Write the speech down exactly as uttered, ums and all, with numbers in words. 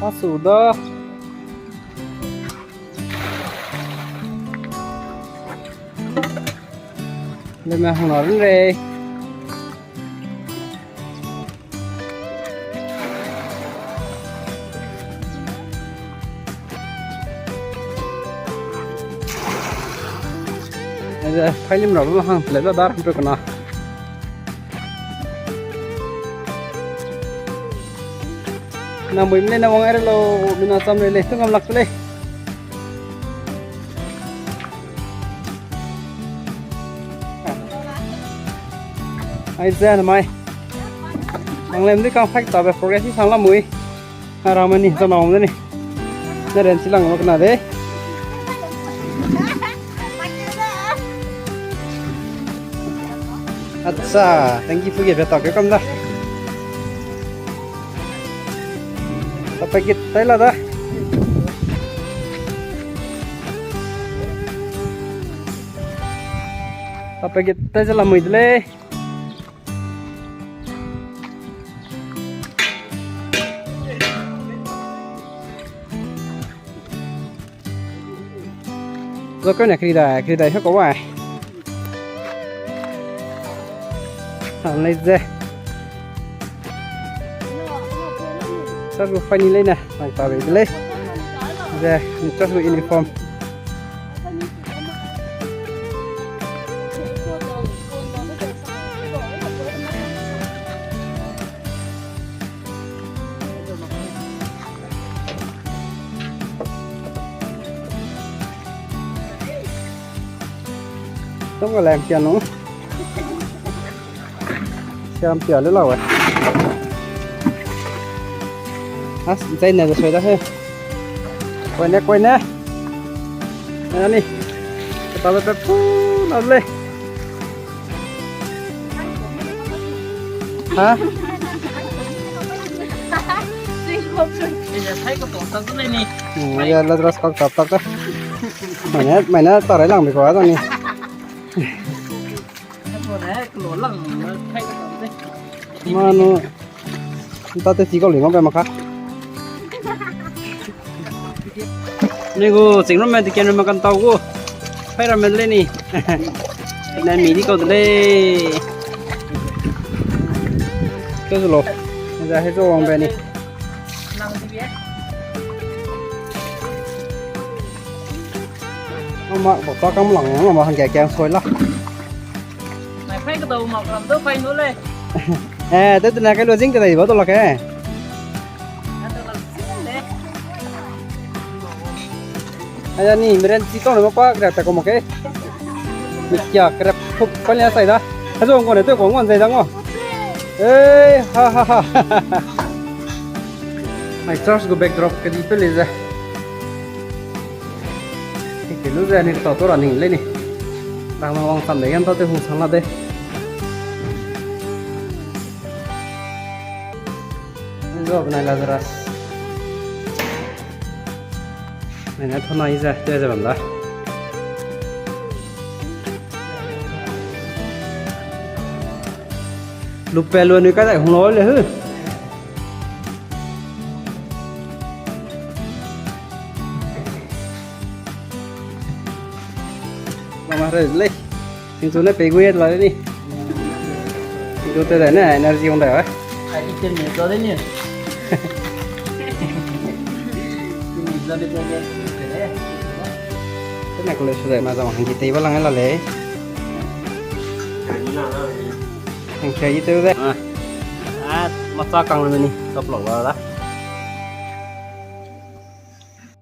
Asu da. Leme hang na run rei. Ede, phailim ra bam hang, le da dar pe kena. Na mui mle na wang ai re lo, mina cham le le, tu ngam lak tu le. Aize namai. Nang lem di kang phak tabe progress i sang la mui. Aramani, zona wang de ni. Na ren chi lang lo kena de. Acha, thank you for give talk kam da. Packet tai la da. Packet tai ze la mui de lei. Zo kau ne kri dai, kri dai he kau wai. Hang lei ze. Sa gu funny lei ne, nang ta bei de lei. Ze, ni sa gu uniform. Tong ga lem kia nu. Siam pia le lau e. As, zai ne de soi da he. Koi ne, koi ne. Na ni. Kata le pe pu na le. Ha? Ina thai ka tong tak le ni. Hmm, ya la dras kak tap tak. Mai ne, mai ne ta rai lang bi ko da ni. Manu, nta te ti kau lei ma be ma ka. Ni gu, ching ram me, ti ken ram me kan tau gu. Phai ram me le ni. Na mi di kau de lei. Ke zu lo. Za he zo wang be ni. Mama, bok ta kam lang, mama hangge kiang soi la. Mai phai ka dau mak ram dau phai nu le. Eh, te tena kai lo jing te dai ba to lak e. Aya ni, meren chi tong le ma pa kra ta ko ma ke. Mi kia kra phup pa lia sai da. Azo ngone te ko ngon zai da ngo. Eh, ha, ha, ha. Mai church gu backdrop ke di pe le ze. Ke lu ze ni tau to ra ning le ni. Rang ma wang sam de yan tau te hung sang la de. Zo benai Lazarus. Nai na thona i ze, te ze bam da. Lupe lu nui kai dai hung lo le hu. Mama re le. Singchu ne pei gu ye la ni. Singchu te dai ne energy hung dai. Ai, i te ne zo de ni. Te ne ko le su dai ma zang hang ki tei ba lang la le. Hang kia i te de. Ah, ma cha kang le ni. Top lo la da.